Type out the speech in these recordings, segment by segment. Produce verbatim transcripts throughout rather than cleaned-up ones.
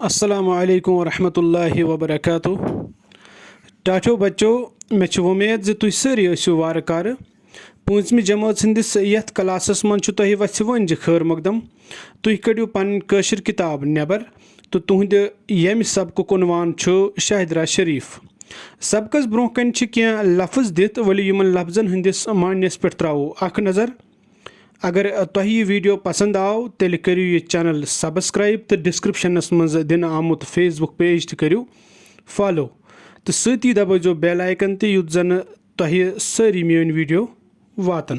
السلام علیکم ورحمۃ اللہ وبرکاتہ۔ ٹاٹھیو بچو، مےٚ چھِ وۄمید زِ تُہۍ سٲری ٲسِو وارٕ کارٕ۔ پوٗنٛژمہِ جمٲژ ہٕنٛدِس یَتھ کلاسَس منٛز چھُ تۄہہِ وَژھِ وٲنٛجہِ خٲر مقدم۔ تُہۍ کٔڑِو پنٕنۍ کٲشِر کِتاب نٮ۪بر تہٕ تُہنٛدِ ییٚمہِ سبقُک عنوان چھُ شاہدرہ شریف۔ سبقَس برٛونٛہہ کنہِ چھِ کینٛہہ لفظ دِتھ، ؤلِو یِمن لفظن ہٕنٛدِس معنیَس پٮ۪ٹھ ترٛاوو اکھ نظر۔ اگر تۄہہِ یہِ video پسند آو، تیٚلہِ کٔرِو یہِ channel subscribe تہٕ descriptionس منٛز دِنہٕ آمُت Facebook page تہِ کٔرِو follow تہٕ سۭتی دبٲیزیو bell icon تہِ، یُتھ زن تۄہہِ سٲری میٲنۍ video واتن۔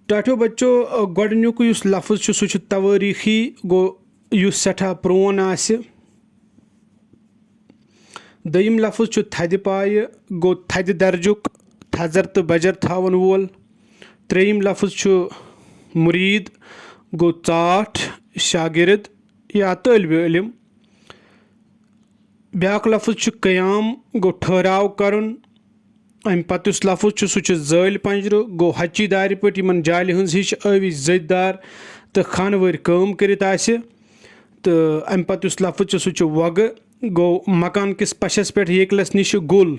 ٹاٹھیو بچو، گۄڈٕنیُک یُس لفظ چھُ، سُہ چھُ توٲریٖخی، گوٚو یُس سٮ۪ٹھاہ پرٛون آسہِ۔ دوٚیِم لفظ چھُ تھدِ پایہِ، گوٚو تھدِ درجُک تھزر تہٕ بجر تھاون وول۔ ترٛیٚیِم لفظ چھُ مُریٖد، گوٚو ژاٹھ، شاگرد یا طٲلبِ علم۔ بیٛاکھ لفظ چھُ قیام، گوٚو ٹھہراو کرُن۔ اَمہِ پتہٕ یُس لفظ چھُ، سُہ چھُ زٲلۍ پنجرٕ، گوٚو ہچی دارِ پٲٹھۍ یِمن جالہِ ہٕنٛز ہِش ٲوِج زٔدۍ دار تہٕ خانہٕ وٲرۍ کٲم کٔرِتھ آسہِ۔ تہٕ اَمہِ پتہٕ یُس لفظ چھُ، سُہ چھُ وۄگہٕ، گوٚو مکان کِس پشس پٮ۪ٹھ ییٚکلس نِش گُل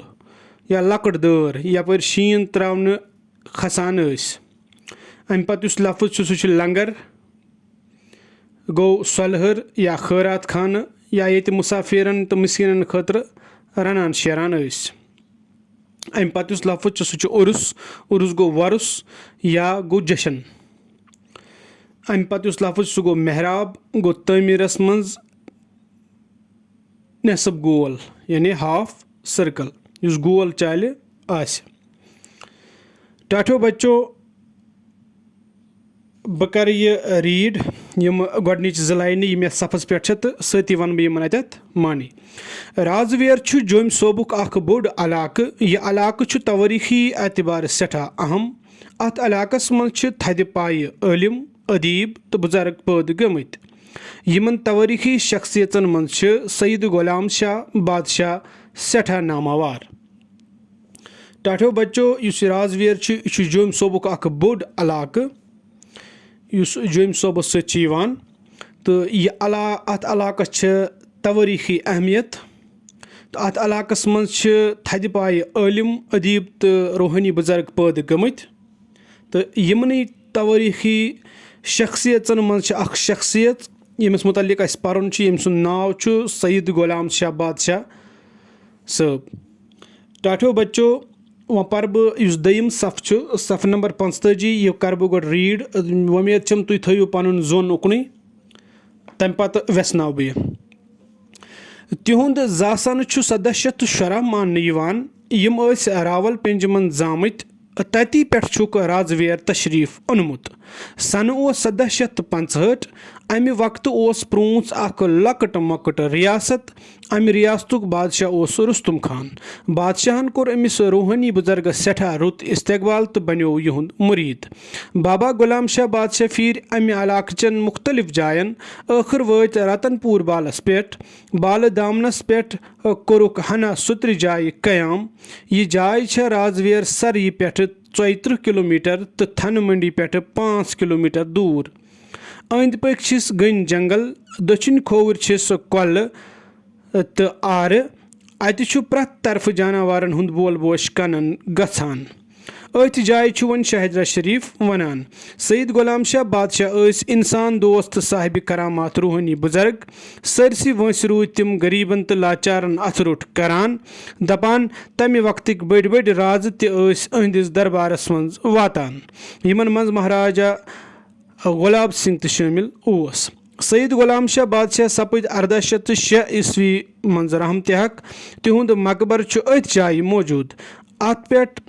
یا لۄکٕٹ دٲر، یپٲرۍ شیٖن تراونہٕ کھسان ٲسۍ۔ اَمہِ پتہٕ یُس لفظ چھُ، سُہ چھُ لنگر، گوٚو سۄلہٕر یا خٲرات خانہٕ، یا ییٚتہِ مُسافِرن تہٕ مِسکیٖنن خٲطرٕ رَنان شیران ٲسۍ۔ اَمہِ پتہٕ یُس لفظ چھُ، سُہ چھُ عُرُس۔ عُرُس گوٚو وۄرُس یا گوٚو جشن۔ اَمہِ پتہٕ یُس لفظ چھُ، سُہ گوٚو محراب، گوٚو تعمیٖرس منٛز نصف گول، یعنی half circle، یُس گول چالہِ آسہِ۔ ٹاٹھیو بچو، بہٕ کرٕ یہِ read، یِم گۄڈٕنِچ زٕ لاینہٕ یِم یَتھ صفس پٮ۪ٹھ چھِ، تہٕ سۭتی وَنہٕ بہٕ یِمن اَتٮ۪تھ معنی۔ رازویر چھُ جوٚمۍ صوبُک اکھ بوٚڑ علاقہٕ۔ یہِ علاقہٕ چھُ توٲریٖخی اعتبارٕ سٮ۪ٹھاہ اہم۔ اَتھ علاقس منٛز چھِ تھدِ پایہِ عٲلِم، ادیٖب تہٕ بُزرگ پٲدٕ گٔمٕتۍ۔ یِمن توٲریٖخی شخصیژن منٛز چھِ سید غلام شاہ بادشاہ سٮ۪ٹھاہ ناماوار۔ ٹاٹھیو بچو، یُس یہِ رازویر چھُ، یہِ چھُ جوٚمۍ صوبُک اکھ بوٚڑ علاقہٕ، یُس جوٚمۍ صوبس سۭتۍ چھُ یِوان۔ تہٕ یہِ علا-، اتھ علاقس چھِ توٲریٖخی اہمیت۔ تہٕ اتھ علاقس منٛز چھِ تھدِ پایہِ عٲلِم، ادیٖب تہٕ روحٲنی بُزرگ پٲدٕ گٔمٕتۍ۔ تہٕ یِمنٕے توٲریٖخی شخصیژن منٛز چھِ اکھ شخصیت، ییٚمِس مُتعلِق اَسہِ پَرُن چھُ، ییٚمۍ سُنٛد ناو چھُ سید غلام شاہ بادشاہ صٲب۔ ٹاٹھیو بچو، وۄنۍ پَرٕ بہٕ یُس دوٚیِم صف چھُ، صف نمبر پانٛژتٲجی، یہِ کَرٕ بہٕ گۄڈٕ read۔ وۄمید چھَم تُہۍ تھٲیِو پَنُن ظۄن اُکنُے، تَمہِ پَتہٕ وٮ۪ژھناو بہٕ یہِ۔ تِہُنٛد زاسن چھُ سداہ شیٚتھ تہٕ شُراہ ماننہٕ یِوان۔ یِم ٲسۍ راول پنجہِ منٛز زامٕتۍ۔ تَتی پٮ۪ٹھ چھُکھ رازویر تشریف اوٚنمُت۔ سنہٕ اوس سداہ شیٚتھ تہٕ پنٛژہٲٹھ۔ اَمہِ وقتہٕ اوس پرٛونٛژ اکھ لۄکٕٹ مۄکٕٹ ریاست۔ اَمہِ ریاستُک بادشاہ اوس رُستُم خان۔ بادشاہن کوٚر أمِس روحٲنی بُزرگس سٮ۪ٹھاہ رُت استقبال تہٕ بنیوو یِہُنٛد مُریٖد۔ بابا غلام شاہ بادشاہ پھیٖرۍ اَمہِ علاقہٕ چٮ۪ن مُختٔلِف جاین۔ ٲخٕر وٲتۍ رتن پوٗر بالس پٮ۪ٹھ۔ بالہٕ دامنس پٮ۪ٹھ کوٚرُکھ ہنا سُترِ جایہِ قیام۔ یہِ جاے چھےٚ رازویر سرٕ پٮ۪ٹھٕ ژۄیہِ ترٕٛہ کلومیٹر تہٕ تھنہٕ منڈی پٮ۪ٹھٕ پانٛژھ کلومیٹر دوٗر۔ أنٛدۍ پٔکۍ چھِس گٔنۍ جنگل، دٔچھِنۍ کھووُر چھِس کۄلہٕ تہٕ آرٕ۔ اَتہِ چھُ پرٛٮ۪تھ طرفہٕ جاناوارن ہُنٛد بول بوش کنن گژھان۔ أتھۍ جایہِ چھُ وۄنۍ شاہدرہ شریف ونان۔ سید غلام شاہ بادشاہ ٲسۍ انسان دوست، صاحب کرامات، روحٲنی بُزرگ۔ سٲرسٕے وٲنٛسہِ روٗدۍ تِم غریبن تہٕ لاچارن اتھٕ روٚٹ کران، دپان، تمہِ وقتٕکۍ بٔڑۍ بٔڑۍ راز تہِ ٲسۍ أہنٛدِس دربارس منٛز واتان، یِمن منٛز مہاراجا غلاب سنگھ تہِ شٲمِل اوس۔ سید غلام شاہ بادشاہ سپٕدۍ ارداہ شیٚتھ تہٕ شےٚ عیسوی منٛز رحمتِ حق۔ تِہُنٛد مقبرٕ چھُ أتھۍ جایہِ موجود۔ اتھ پٮ۪ٹھ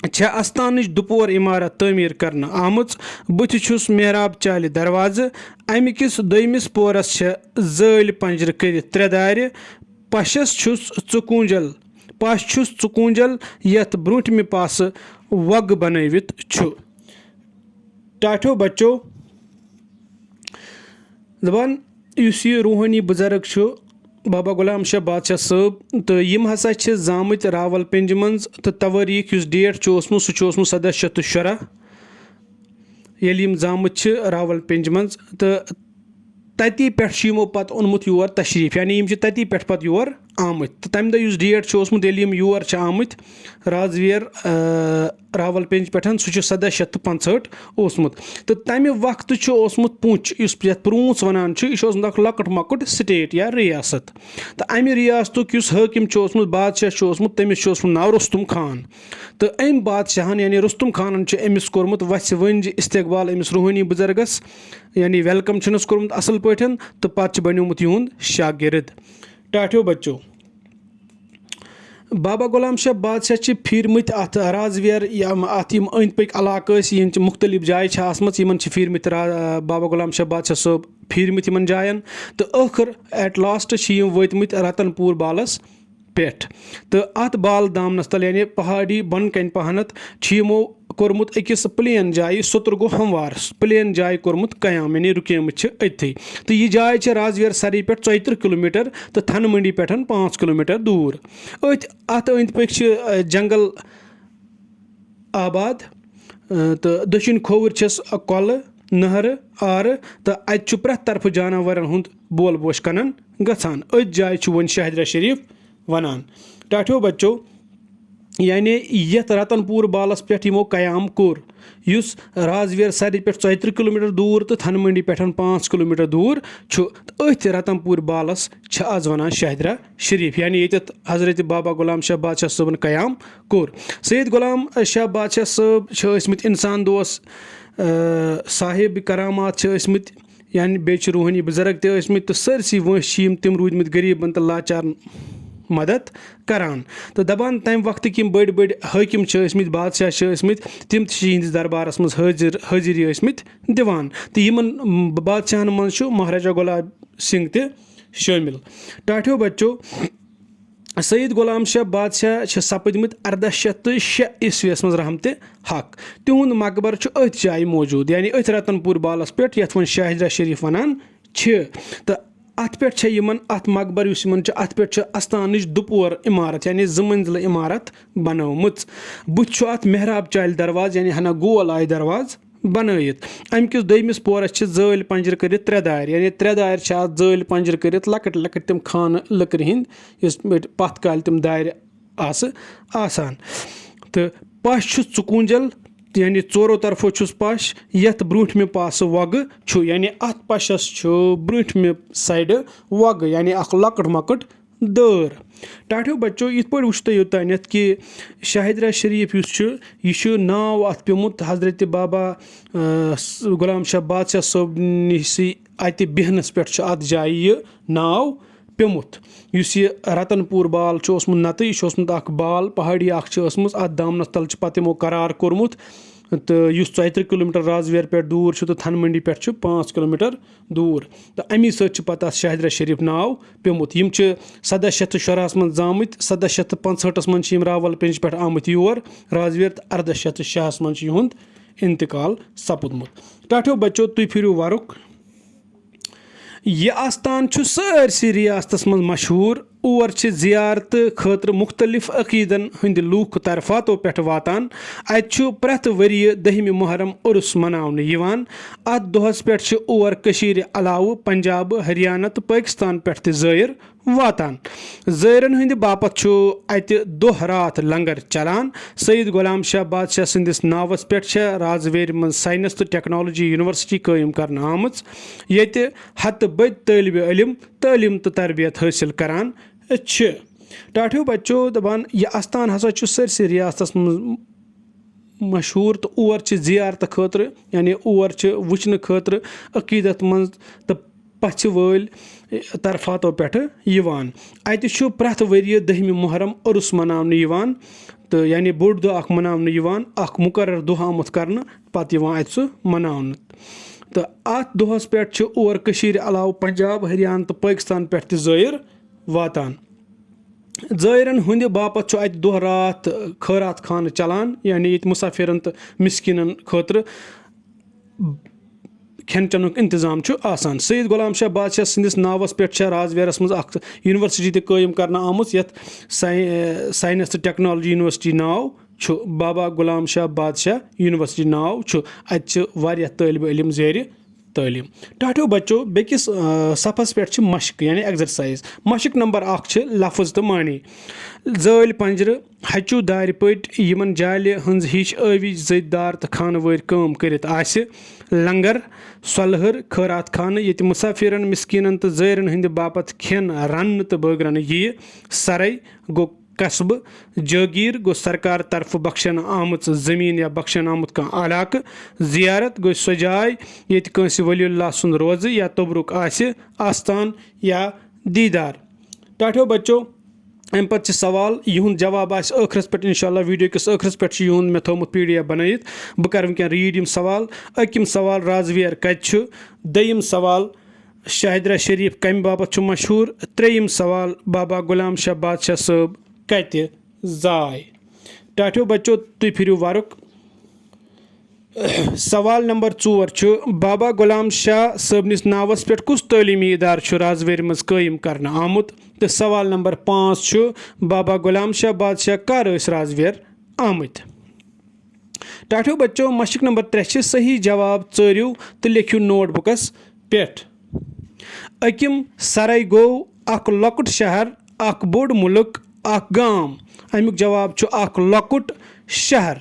چھےٚ استانٕچ دُپور عمارت تعمیٖر کرنہٕ آمٕژ۔ بُتھِ چھُس محراب چالہِ دروازٕ۔ امہِ کِس دوٚیمِس پورس چھےٚ زٲلۍ پنجرٕ کٔرِتھ ترٛےٚ دارِ۔ پشس چھُس ژُکوٗنٛجل، پش چھُس ژُکوٗنٛجل، یتھ برٛونٛٹھمہِ پاسہٕ وۄگہٕ بنٲوِتھ چھُ۔ ٹاٹھیو بچو، دپان، یُس یہِ روحٲنی بُزرگ چھُ، بابا غلام شاہ بادشاہ صٲب، تہٕ یِم ہسا چھِ زامٕتۍ راول پنجہِ منٛز، تہٕ توٲریٖخ یُس date چھُ اوسمُت، سُہ چھُ اوسمُت سداہ شیٚتھ تہٕ شُراہ، ییٚلہِ یِم زامٕتۍ چھِ راول پنجہِ منٛز۔ تہٕ تَتی پٮ۪ٹھ چھُ یِمو پَتہٕ اوٚنمُت یور تشریٖف، یعنی یِم چھِ تَتی پٮ۪ٹھ پَتہٕ یور آمٕتۍ۔ تہٕ تَمہِ دۄہ یُس ڈیٹ چھُ اوسمُت، ییٚلہِ یِم یور چھِ آمٕتۍ، رازویر، آ، راولپنٛج پٮ۪ٹھ، سُہ چھُ سَداہ شیٚتھ تہٕ پانٛژہٲٹھ اوسمُت۔ تہٕ تَمہِ وقتہٕ چھُ اوسمُت پُنٛچ، یُس یَتھ پرٛونٛژھ وَنان چھِ، یہِ چھُ اوسمُت اَکھ لۄکُٹ مۄکُٹ سٹیٹ یا ریاست۔ تہٕ اَمہِ ریاستُک یُس حٲکِم چھُ اوسمُت، بادشاہ چھُ اوسمُت، تٔمِس چھُ اوسمُت ناو رُستُم خان۔ تہٕ أمۍ بادشاہَن، یعنی رُستُم خانَن، چھُ أمِس کوٚرمُت وَژھِ ؤنٛجہِ استقبال، أمِس روحٲنی بُزرگَس، یعنی ویلکم چھُنَس کوٚرمُت اَصٕل پٲٹھۍ، تہٕ پَتہٕ چھُ بَنیومُت یِہُنٛد شاگرد۔ ٹاٹھیو بچو، بابا غلام شاہ بادشاہ چھِ پھیٖرمٕتۍ اَتھ رازویر، یِم اَتھ یِم أنٛدۍ پٔکۍ علاقہٕ ٲسۍ، یِم چھِ مُختٔلِف جایہِ چھِ آسمَژ، یِمَن چھِ پھیٖرمٕتۍ را-، بابا غلام شاہ بادشاہ صٲب پھیٖرمٕتۍ یِمَن جایَن۔ تہٕ ٲخٕر at last چھِ یِم وٲتمٕتۍ رتن پوٗر بالَس پٮ۪ٹھ۔ تہٕ اَتھ بال دامنَس تَل، یعنی پہاڑی بۄنہٕ کَنہِ پہنَتھ، چھِ یِمو کوٚرمُت أکِس پلین جایہِ، سوٚتُر گوٚو ہموار، پلین جایہِ کوٚرمُت قیام، یعنی رُکیمٕتۍ چھِ أتھی۔ تہٕ یہِ جاے چھِ رازویر سرِ پٮ۪ٹھ ژۄیہِ تٕرٛہ کلوٗمیٹر تہٕ تھنہٕ منڈی پٮ۪ٹھ پانٛژھ کلوٗمیٹر دوٗر۔ أتھۍ، اَتھ أنٛدۍ پٔکۍ چھِ، آ، جنگل آباد، آ، تہٕ دٔچھِنۍ کھووُر چھِس کۄلہٕ، نہرٕ، آرٕ، تہٕ اَتہِ چھُ پرٛٮ۪تھ طرفہٕ جاناوارن ہُنٛد بول بوش کنن گژھان۔ أتھۍ جایہِ چھُ وۄنۍ شاہدرہ شریف ونان۔ ٹاٹھیو بچو، یعنی یتھ رتن پور بالس پٮ۪ٹھ یِمو قیام کوٚر، یُس رازویر سرِ پٮ۪ٹھ ژۄیہِ تٕرٛہ کلوٗمیٹر دوٗر تہٕ تھنہٕ منڈی پٮ۪ٹھ پانٛژھ کلوٗمیٹر دوٗر چھُ، تہٕ أتھۍ رتن پور بالس چھِ از ونان شاہدرہ شریف، یعنی ییٚتٮ۪تھ حضرت بابا غلام شاہ بادشاہ صٲبن قیام کوٚر۔ سید غلام شاہ بادشاہ صٲب چھِ ٲسمٕتۍ انسان دوست، آ، صاحب کرامات چھِ ٲسمٕتۍ، یعنی بیٚیہِ چھِ روحٲنی بُزرگ تہِ ٲسمٕتۍ، تہٕ سٲرسٕے وٲنٛسہِ چھِ یِم تِم روٗدمٕتۍ غریٖبن تہٕ لاچارن مدد کران۔ تہٕ دپان، تمہِ وقتٕکۍ یِم بٔڑۍ بٔڑۍ حٲکِم چھِ ٲسمٕتۍ، بادشاہ چھِ ٲسمٕتۍ، تِم تہِ چھِ یِہنٛدِس دربارس منٛز حٲضِر، حٲضِری ٲسمٕتۍ دِوان۔ تہٕ یِمن، م، بادشاہن منٛز چھُ مہاراجا گۄلاب سنگھ تہِ شٲمِل۔ ٹاٹھیو بچو، سید غلام شاہ بادشاہ چھِ سپٕدمٕتۍ ارداہ شیٚتھ تہٕ شےٚ عیسویس منٛز رحمتِ حق۔ تِہُنٛد مقبرٕ چھُ أتھۍ جایہِ موجود، یعنی أتھۍ رتن پور بالس پٮ۪ٹھ، یتھ وۄنۍ شاہدرہ شریف ونان چھِ۔ تہٕ اتھ پٮ۪ٹھ چھےٚ یِمن، اتھ مقبرٕ یُس یِمن چھُ، اتھ پٮ۪ٹھ چھِ استانٕچ دُپور عمارت، یعنی زٕ منزلہٕ عمارت بنٲومٕژ۔ بُتھِ چھُ اتھ محراب چالہِ دروازٕ، یعنی ہنا گول آیہِ دروازٕ بنٲیِتھ۔ امہِ کِس دوٚیمِس پورس چھِ زٲلۍ پنجرٕ کٔرِتھ ترٛےٚ دارِ، یعنی ترٛےٚ دارِ چھِ اتھ زٲلۍ پنجرٕ کٔرِتھ، لۄکٕٹۍ لۄکٕٹۍ تِم خانہٕ لٔکرِ ہٕنٛدۍ، یِتھ پٲٹھۍ پتھ کالہِ تِم دارِ آسہٕ آسان۔ تہٕ پش چھُ ژُکوٗنٛجل، یعنی ژورو طرفو چھُس پش، یتھ برٛونٛٹھمہِ پاسہٕ وۄگہٕ چھُ، یعنی اتھ پشس چھُ برٛونٛٹھمہِ سایڈٕ وۄگہٕ، یعنی اکھ لۄکٕٹ مۄکٕٹ دٲر۔ ٹاٹھیو بچو، یِتھ پٲٹھۍ وٕچھ تۄہہِ یوٚتانٮ۪تھ کہِ شاہدرہ شریف یُس چھُ، یہِ چھُ ناو اتھ پیوٚمُت حضرت بابا، آ، س-، غلام شاہ بادشاہ صٲبنِسٕے اتہِ بیہنس پٮ۪ٹھ چھُ اتھ جایہِ یہِ ناو پیوٚمُت۔ یُس یہِ رتن پوٗر بال چھُ اوسمُت نتہٕ، یہِ چھُ اوسمُت اکھ بال، پہاڑی اکھ چھِ ٲسمٕژ، اتھ دامنس تل چھُ پتہٕ یِمو قرار کوٚرمُت۔ تہٕ یُس ژۄیہِ تٕرٛہ کلوٗمیٹر رازویر پٮ۪ٹھ دوٗر چھُ تہٕ تھنہٕ منڈی پٮ۪ٹھ چھُ پانٛژھ کلوٗمیٹر دوٗر۔ تہٕ اَمی سۭتۍ چھُ پتہٕ اَتھ شاہدرہ شریف ناو پیوٚمُت۔ یِم چھِ سَداہ شیٚتھ تہٕ شُراہَس منٛز زامٕتۍ، سَداہ شیٚتھ تہٕ پانٛژہٲٹھَس منٛز چھِ یِم راولپنٛج پٮ۪ٹھ آمٕتۍ یور رازویر، تہٕ اَرداہ شیٚتھ تہٕ شےٚ ہَس منٛز چھُ یِہُنٛد انتقال سپُدمُت۔ ٹاٹھیو بچو، تُہۍ پھِرِو وَرُک۔ یہِ آستان چھُ سٲرسٕے ریاستس منٛز مشہوٗر۔ اور چھِ زیارتہٕ خٲطرٕ مُختٔلِف عقیٖدن ہٕنٛدۍ لوٗکھ طرفاتو پٮ۪ٹھ واتان۔ اَتہِ چھُ پرٛٮ۪تھ ؤرۍ یہِ دٔہمہِ محرم عُرُس مناونہٕ یِوان۔ اَتھ دۄہس پٮ۪ٹھ چھِ اور کٔشیٖرِ علاوٕ پنجاب، ہریانہ تہٕ پٲکِستان پٮ۪ٹھ تہِ زٲیِر واتان۔ زٲیرن ہٕنٛدِ باپتھ چھُ اَتہِ دۄہ راتھ لنگر چلان۔ سید غلام شاہ بادشاہ سٕنٛدِس ناوس پٮ۪ٹھ چھےٚ رازویرِ منٛز ساینس تہٕ ٹیکنالوجی یونیورسٹی قٲیِم کرنہٕ آمٕژ، ییٚتہِ ہتہٕ بٔدۍ طٲلبہِ علم تعلیٖم تہٕ تربیت حٲصِل کران چھِ۔ ٹاٹھیو بچو دپان، یہِ استان ہسا چھُ سٲرسٕے ریاستس منٛز مشہوٗر، تہٕ اور چھِ زیارتہٕ خٲطرٕ، یعنی اور چھِ وٕچھنہٕ خٲطرٕ عقیٖدت منٛز تہٕ پژھِ وٲلۍ طرفاتو پٮ۪ٹھٕ یِوان۔ اَتہِ چھُ پرٛٮ۪تھ ؤرۍ یہِ دٔہمہِ محرم عُرُس مناونہٕ یِوان، تہٕ یعنی بوٚڑ دۄہ اکھ مناونہٕ یِوان، اکھ مُقرر دۄہ آمُت کرنہٕ، پتہٕ یِوان اَتہِ سُہ مناونہٕ۔ تہٕ اَتھ دۄہس پٮ۪ٹھ چھِ اور کٔشیٖرِ علاوٕ پنجاب، ہریانہٕ تہٕ پٲکِستان پٮ۪ٹھ تہِ زٲیِر واتان۔ زٲیرن ہٕنٛدِ باپتھ چھُ اَتہِ دۄہ راتھ خٲرات خانہٕ چلان، یعنی ییٚتہِ مُسافِرن تہٕ مِسکیٖنن خٲطرٕ کھٮ۪ن چٮ۪نُک انتظام چھُ آسان۔ سید غلام شاہ بادشاہ سٕنٛدِس ناوس پٮ۪ٹھ چھےٚ رازویرس منٛز اکھ یونیورسٹی تہِ قٲیِم کرنہٕ آمٕژ، یتھ ساے-، ساینس تہٕ ٹیکنالوجی یونیورسٹی ناو چھُ، بابا غلام شاہ بادشاہ یونیورسٹی ناو چھُ۔ اتہِ چھِ واریاہ طٲلبہِ علم زیرِ تعلیٖم۔ ٹاٹھیو بچو، بیٚکِس، آ، صفس پٮ۪ٹھ چھِ مشق، یعنی ایگزرسائز۔ مشق نمبر اکھ چھِ لفظ تہٕ معنی۔ زٲلۍ پنجرٕ، ہچو دارِ پٔٹۍ، یِمن جالہِ ہٕنٛز ہِش ٲوِج زٔدۍ دار تہٕ خانہٕ وٲرۍ کٲم کٔرِتھ آسہِ۔ لنگر، سۄلہٕر، خٲرات خانہٕ، ییٚتہِ مسافرن، مسکیٖنن تہٕ زٲیرن ہٕنٛدِ باپتھ کھٮ۪ن رننہٕ تہٕ بٲگراونہٕ یِیہِ۔ سرے گوٚو قصبہٕ، جٲگیٖر گوٚو سرکار طرفہٕ بخشنہٕ آمٕژ زٔمیٖن یا بخشنہٕ آمُت کانٛہہ علاقہٕ، زیارت گوٚو سۄ جاے ییٚتہِ کٲنٛسہِ ولی اللہ سُنٛد روزٕ یا توٚبرُک آسہِ، آستان یا دیٖدار۔ ٹاٹھیو بچو، اَمہِ پتہٕ چھِ سوال، یِہُنٛد جواب آسہِ ٲخرس پٮ۪ٹھ، انشاءاللہ ویڈیو کِس ٲخرس پٮ۪ٹھ چھُ یِہُنٛد مےٚ تھوٚومُت پی ڈی ایف بنٲیِتھ۔ بہٕ کرٕ وٕنکیٚن ریٖڈ یِم سوال۔ أکِم سوال، رازویر کتہِ چھُ؟ دوٚیِم سوال، شاہدرہ شریف کمہِ باپتھ چھُ مشہوٗر؟ ترٛیٚیِم سوال، بابا غلام شاہ بادشاہ صٲب کتہِ زاے؟ ٹاٹھیو بچو، تُہۍ پھِرِو ورُک۔ سوال نمبر ژور چھُ، بابا غلام شاہ صٲبنِس ناوس پٮ۪ٹھ کُس تعلیٖمی ادارٕ چھُ رازویرِ منٛز قٲیِم کرنہٕ آمُت؟ تہٕ سوال نمبر پانٛژھ چھُ، بابا غلام شاہ بادشاہ کر ٲسۍ رازویر آمٕتۍ؟ ٹاٹھیو بچو، مشق نمبر ترٛےٚ چھِ، صحیح جواب ژٲرِو تہٕ لیکھِو نوٹ بُکس پٮ۪ٹھ۔ أکِم، سرے گوٚو اکھ لۄکُٹ شہر، اکھ بوٚڑ مُلک، اکھ گام۔ امیُک جواب چھُ اکھ لۄکُٹ شہر۔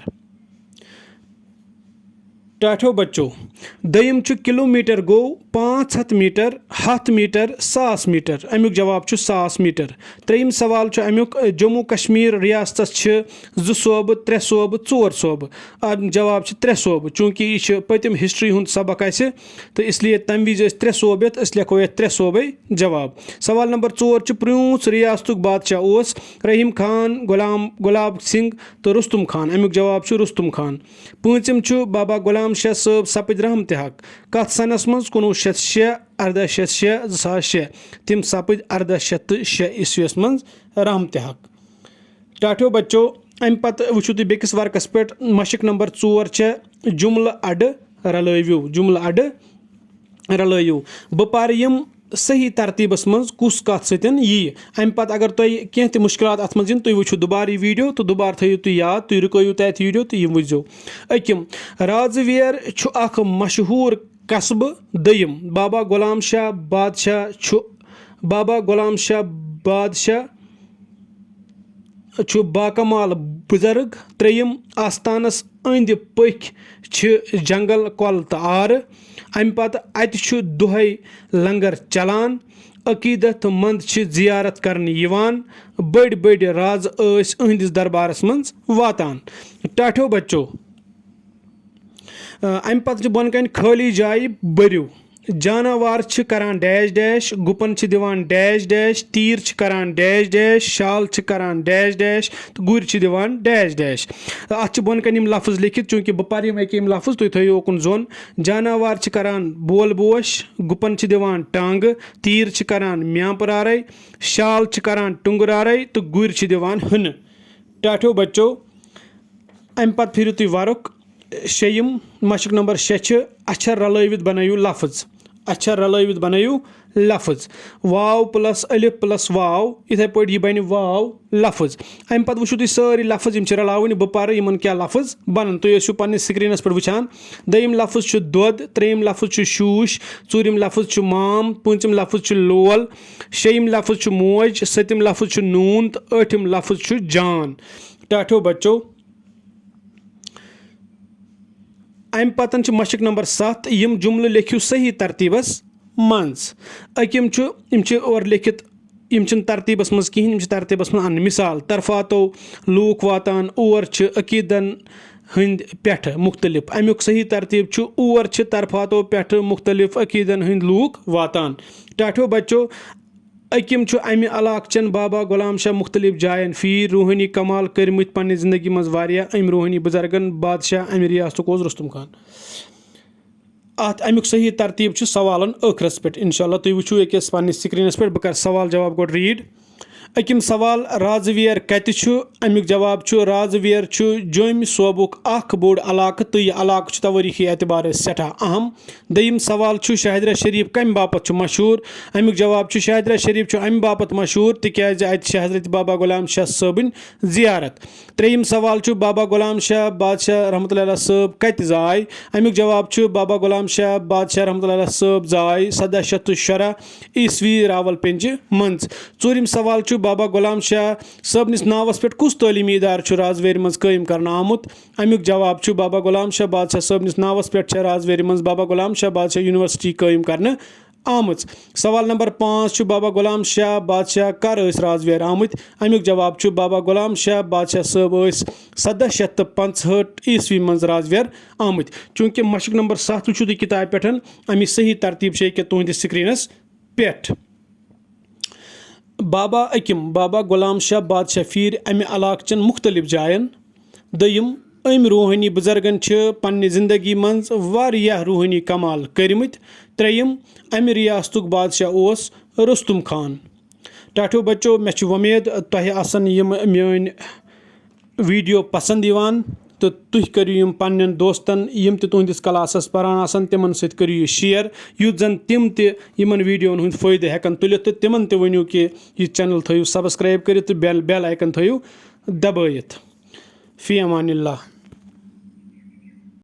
ٹاٹھیو بچو، دوٚیِم چھُ، کلوٗ میٖٹر گوٚو پانٛژھ ہَتھ میٖٹر، ہَتھ میٖٹر، ساس میٖٹر۔ امیُک جواب چھُ ساس میٖٹر۔ ترٛیٚیِم سوال چھُ امیُک، جموں کشمیر ریاستس چھِ زٕ صوبہٕ، ترٛےٚ صوبہٕ، ژور صوبہٕ۔ اَمیُک جواب چھُ ترٛےٚ صوبہٕ، چوٗنٛکہِ یہِ چھُ پٔتِم ہسٹری ہُنٛد سبق اَسہِ، تہٕ اس لیے تَمہِ وِزِ ٲسۍ ترٛےٚ صوبہٕ یَتھ، أسۍ لیکھو یَتھ ترٛےٚ صوبے جواب۔ سوال نمبر ژور چھُ، پرٛوٗنٛژ ریاستُک بادشاہ اوس رحیم خان، غلام، گلاب سنگھ تہٕ رستم خان؟ اَمیُک جواب چھُ رستم خان۔ پوٗنٛژِم چھُ، بابا غلام شاہ صٲب سپٕدۍ رحمتِ حق کتھ سنس منٛز؟ کُنوُہ شیٚتھ شےٚ، ارداہ شیٚتھ شےٚ، زٕ ساس شےٚ۔ تِم سپٕدۍ ارداہ شیٚتھ تہٕ شےٚ عیسویس منٛز رحمتِ حق۔ ٹاٹھیو بچو، امہِ پتہٕ وٕچھِو تُہۍ بیٚکِس ورقس پٮ۪ٹھ، مشق نمبر ژور چھےٚ، جملہٕ اڈٕ رلٲوِو، جملہٕ اڈٕ رلٲوِو۔ بہٕ پرٕ یِم صحیح ترتیٖبس منٛز کُس کتھ سۭتۍ یِیہِ۔ امہِ پتہٕ اگر تۄہہِ کینٛہہ تہِ مشکلات اتھ منٛز یِن، تُہۍ وٕچھِو دُبارٕ یہِ ویڈیو تہٕ دُبارٕ تھٲیِو تُہۍ یاد، تُہۍ رُکٲیِو تتہِ ویڈیو تہٕ یِم وٕچھزیو۔ أکِم، رازویر چھُ اکھ مشہوٗر قصبہٕ۔ دوٚیِم، بابا غلام شاہ بادشاہ چھُ، بابا غلام شاہ بادشاہ چھُ باکمال بُزرگ۔ ترٛیٚیِم، آستانَس أنٛدۍ پٔکھۍ چھِ جنگل، کۄل تہٕ آرٕ۔ اَمہِ پتہٕ اَتہِ چھُ دۄہَے لنگر چلان۔ عقیدت مند چھِ زیارت کرنہِ یِوان۔ بٔڑۍ بٔڑۍ راز ٲسۍ أہنٛدِس دربارس منٛز واتان۔ ٹاٹھیو بچو، آ، اَمہِ پتہٕ چھِ بۄنہٕ کَنہِ خٲلی جایہِ بٔرِو۔ جاناوار چھِ کران ڈیش ڈیش، گُپن چھِ دِوان ڈیش ڈیش، تیٖر چھِ کران ڈیش ڈیش، شال چھِ کران ڈیش ڈیش تہٕ گُرۍ چھِ دِوان ڈیش ڈیش۔ اَتھ چھِ بۄنہٕ کَنہِ یِم لفظ لیکھِتھ، چوٗنٛکہِ بہٕ پَرٕ یِم اَکہِ یِم لفظ، تُہۍ تھٲیِو اوکُن ظۄن۔ جاناوار چھِ کران بول بوش، گُپن چھِ دِوان ٹانٛگہٕ، تیٖر چھِ کران میٛانٛپہٕ رارَے، شال چھِ کران ٹُنٛگہٕ رارَے تہٕ گُرۍ چھِ دِوان ہُنہٕ۔ ٹاٹھیو بچو، اَمہِ پتہٕ پھِرِو تُہۍ وَرُک۔ شیٚیِم مشق نمبر شےٚ چھِ، اچھر رلٲوِتھ بنٲیِو لفظ۔ اچھر رلٲوِتھ بنٲیِو لفظ۔ واو plus الف plus واو، یِتھَے پٲٹھۍ یہِ بنہِ واو لفظ۔ اَمہِ پتہٕ وٕچھِو تُہۍ سٲری لفظ، یِم چھِ رلاوٕنۍ۔ بہٕ پرٕ یِمن کیٛاہ لفظ بنن۔ تُہۍ ٲسِو پننِس screenس پٮ۪ٹھ وٕچھان۔ دوٚیِم لفظ چھُ دۄد، ترٛیٚیِم لفظ چھُ شوٗش، ژوٗرِم لفظ چھُ مام، پوٗنٛژِم لفظ چھُ لول، شیٚیِم لفظ چھُ موج، سٔتِم لفظ چھُ نوٗن تہٕ ٲٹھِم لفظ چھُ جان۔ ٹاٹھیو بچو، اَمہِ پتہٕ چھِ مشق نمبر ستھ، یِم جملہٕ لیکھِو صحیح ترتیٖبس منٛز۔ أکِم چھُ، یِم چھِ اورٕ لیکھِتھ، یِم چھِنہٕ ترتیٖبس منٛز کِہیٖنۍ، یِم چھِ ترتیٖبس منٛز اَنٕنۍ۔ مثال، طرفاتو لوٗکھ واتان، اور چھِ عقیٖدن ہٕنٛدۍ پٮ۪ٹھٕ مُختٔلِف۔ اَمیُک صحیح ترتیٖب چھُ، اور چھِ طرفاتو پٮ۪ٹھٕ مُختٔلِف عقیٖدن ہٕنٛدۍ لوٗکھ واتان۔ ٹاٹھیو بچو، أکِم چھُ اَمہِ علاقہٕ چٮ۪ن بابا غلام شاہ مُختٔلِف جاین پھیٖرۍ، روحٲنی کمال کٔرمٕتۍ پننہِ زندگی منٛز واریاہ۔ أمۍ روحٲنی بُزرگن بادشاہ اَمہِ ریاستُک اوس رُستُم خان۔ اَتھ اَمیُک صحیح ترتیٖب چھُ سوالن ٲخرس پٮ۪ٹھ۔ انشاءاللہ تُہۍ وٕچھِو أکِس پننِس screenس پٮ۪ٹھ۔ بہٕ کرٕ سوال جواب گۄڈٕ read۔ أکِم سوال، رازٕ ویر کتہِ چھُ؟ امیُک جواب چھُ، رازٕ ویر چھُ جوٚمۍ صوبُک اکھ بوٚڑ علاقہٕ تہٕ یہِ علاقہٕ چھُ توٲریٖخی اعتبارٕ سٮ۪ٹھاہ اہم۔ دوٚیِم سوال چھُ، شاہدرہ شریف کمہِ باپتھ چھُ مشہوٗر؟ امیُک جواب چھُ، شاہدرہ شریف چھُ امہِ باپتھ مشہوٗر تِکیازِ اتہِ چھِ حضرت بابا غلام شاہ صٲبٕنۍ زیارت۔ ترٛیٚیِم سوال چھُ، بابا غلام شاہ بادشاہ رحمتہ اللہ علیہ صٲب کتہِ زاے؟ امیُک جواب چھُ، بابا غلام شاہ بادشاہ رحمتہ اللہ علیہ صٲب زاے سداہ شیٚتھ تہٕ شُراہ عیسوی راول پنجہِ منٛز۔ ژوٗرِم سوال چھُ، بابا غلام شاہ صٲبنِس ناوس پٮ۪ٹھ کُس تعلیٖمی ادارٕ چھُ رازویرِ منٛز قٲیِم کرنہٕ آمُت؟ امیُک جواب چھُ، بابا غلام شاہ بادشاہ صٲبنِس ناوس پٮ۪ٹھ چھےٚ رازویرِ منٛز بابا غلام شاہ بادشاہ یونیورسٹی قٲیِم کرنہٕ آمٕژ۔ سوال نمبر پانٛژھ چھُ، بابا غلام شاہ بادشاہ کر ٲسۍ رازویر آمٕتۍ؟ امیُک جواب چھُ، بابا غلام شاہ بادشاہ صٲب ٲسۍ سداہ شیٚتھ تہٕ پانٛژہٲٹھ عیسوی منٛز رازویر آمٕتۍ۔ چوٗنٛکہِ مشق نمبر ستھ وٕچھِو تُہۍ کِتابہِ پٮ۪ٹھ، اَمِچ صحیح ترتیٖب چھِ ییٚکیٛاہ تُہنٛدِس screenس پٮ۪ٹھ۔ بابا أکِم، بابا غلام شاہ بادشاہ پھیٖرۍ اَمہِ علاقہٕ چٮ۪ن مُختٔلِف جاین۔ دوٚیِم، أمۍ روحٲنی بُزرگن چھِ پننہِ زندگی منٛز واریاہ روحٲنی کمال کٔرمٕتۍ۔ ترٛیٚیِم، اَمہِ ریاستُک بادشاہ اوس رُستُم خان۔ ٹاٹھیو بچو، مےٚ چھِ وۄمید تۄہہِ آسن یِم میٲنۍ video پسند یِوان تہٕ تُہۍ کٔرِو یِم پننٮ۪ن دوستن، یِم تہِ تُہنٛدِس classس پران آسن، تِمن سۭتۍ کٔرِو یہِ share، یُتھ زن تِم تہِ یِمن videoن ہُنٛد فٲیدٕ ہٮ۪کن تُلِتھ، تہٕ تِمن تہِ ؤنِو کہِ یہِ channel تھٲیِو subscribe کٔرِتھ تہٕ bell bell icon تھٲیِو دبٲیِتھ۔ فی امان اللہ۔